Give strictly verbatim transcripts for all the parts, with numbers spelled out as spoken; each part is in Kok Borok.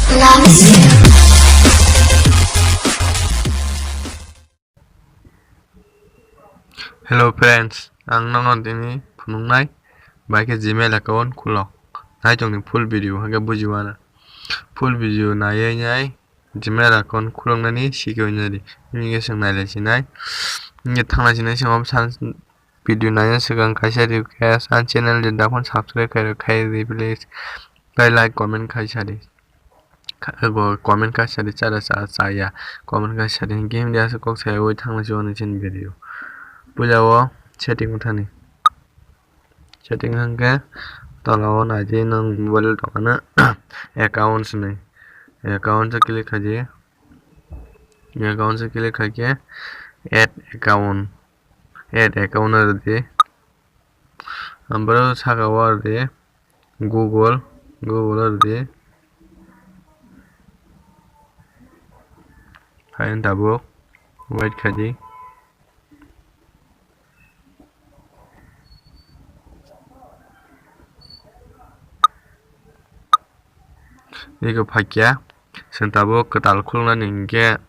Hello friends, ang nono tini phunuknai bai khe Gmail account khulok. Nai tongni full video, hake bujiwana. Full video naiwi nai Gmail account khuloknani sikwi nai di. Nini khe swng nailai sinai. Nini thangna sinai, singom san video naina swkang kaisa request, ang channel de daphon subscribe khai, khai di please. Tai like, comment khai sadi. Kha-, bo comment kaisa di chara cha, cha ya. Comment kaisa di game dia se kok sai oi thangna si oni chin video. Puila o setting uthani. Setting hangke tola o nai di nang mobile tongana account sinai. Account se click khai di. Account se click khai khe add account. Add account o di. Ambrw saka o di. Google, Google o rwdi. Hai wng tabuk, wait khaidi. Eko phaikya, chwng tabuk kwtal khulnani hinkhe,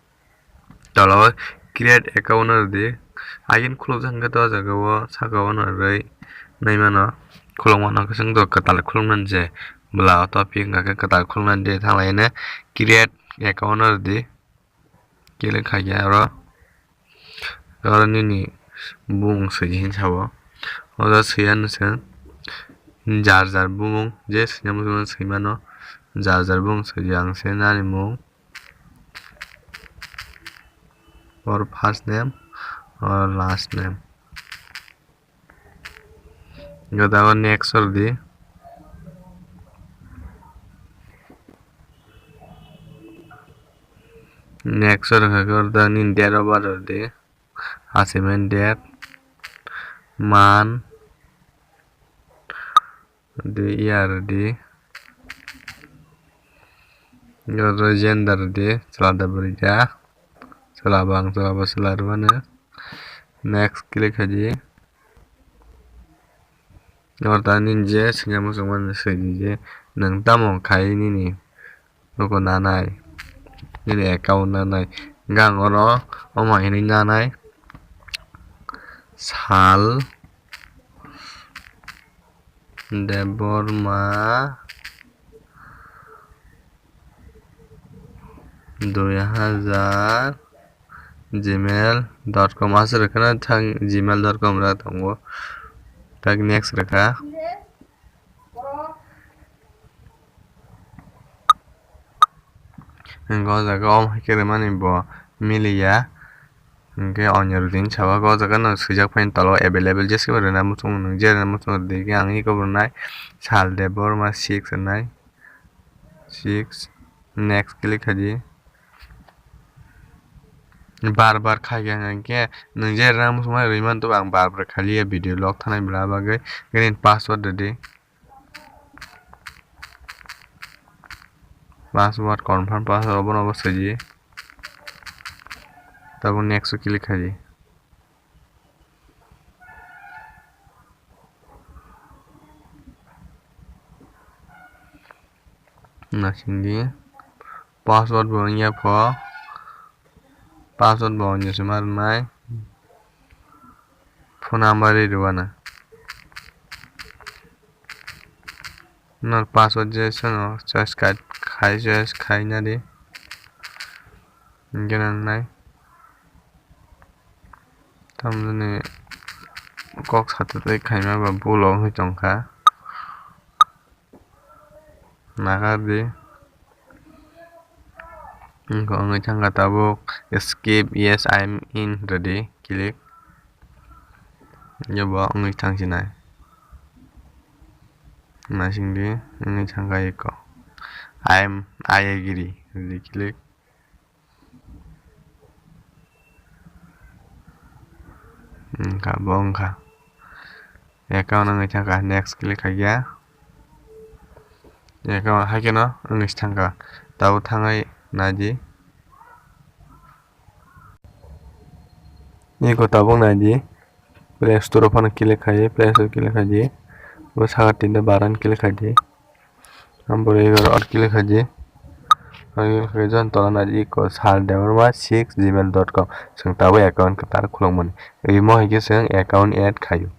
tola o create account no rwdi. Agini khulukjak hwnkhe to o jaga o saka o no rwui nai mano. Khulukma no khe chwng to kwtal khuluknani je bwla o topic hwnkha khe kwtal khuluknani de thanglai hwnwi create account no rwdi. Click khaikhe aro, aro nini bumung swi di hinwi sabo. O jaga swiya no chwng jar jar bumung je swina muchungma swi mano. Jar jar bumung swi di, ang se nani mung. Or first name or last name. Gada o next or di. Next or kha or da ni date of birth or di. Achievement date. Man. Di year di. Oro gender di, chwla da bwrwi da. Chwla bang, chwla bo chwla rwmani. Next click khaidi. Oro ta nini je swngya muchungmani swidi je nwng tamo khai nini. Nukgo nanai. Nini account nanai. Gang oro omo hinwi nanai. Sal Debbarma dui hajar gmail dot com aswk rwkhana thang gmail dot com ra tongo. Tak next rwkha. Hwnkhe o jaga o hai khe rwmani bo miliya. Hwnkhe onyo rwdi hinwi sabo, o jaga no swijak phai tola o available jeswk rwna muchungo, nwng je rwna muchungo rwdi, hwnkhe ang eko bo rwnai sal Debbarma six rwnai, six, next click khaidi. Bar bar khaikha hwnkhe nwng je rwna muchungma rwimani, ang bar bar khaliya video log thanai bwla bagwi, nini password rwdi. Password, confirm password, obono obo swiwi. Tabuk next o click khaidi. Nasingdi. Password bo wngya pho. Password bo onyo se ma rwnai. Phone number ri rwna. Nor password je sono choice khai, choice khai na di. Hwnkhe nang nai. Tamoni kok sata tei khaima ba bul o wngwi tongkha. Nakardi. Wngkha wngwi thangkha tabuk skip, yes, I am in, ready, click. Jobo wngwi thangsinai. Naisingdi wngwi thangkha eko. I am, I agree, ready, click. Wngkha, bo wngkha. Account wngwi thangkha, next click khaikha. Account haikhe no wngwi thangkha. Tabuk thangwi naidi. Eko tabuk naidi. Play Store o phano click khaidi, Play Store click khaidi. Bo saka tinta baran click khaidi. Ang bo ego aro click khaidi. Login khe jani tola nai iko sir debbarma six gmail dot com. Chwng tabuk account kwtal khulukmani. Imo hai khe chwng account add khaio.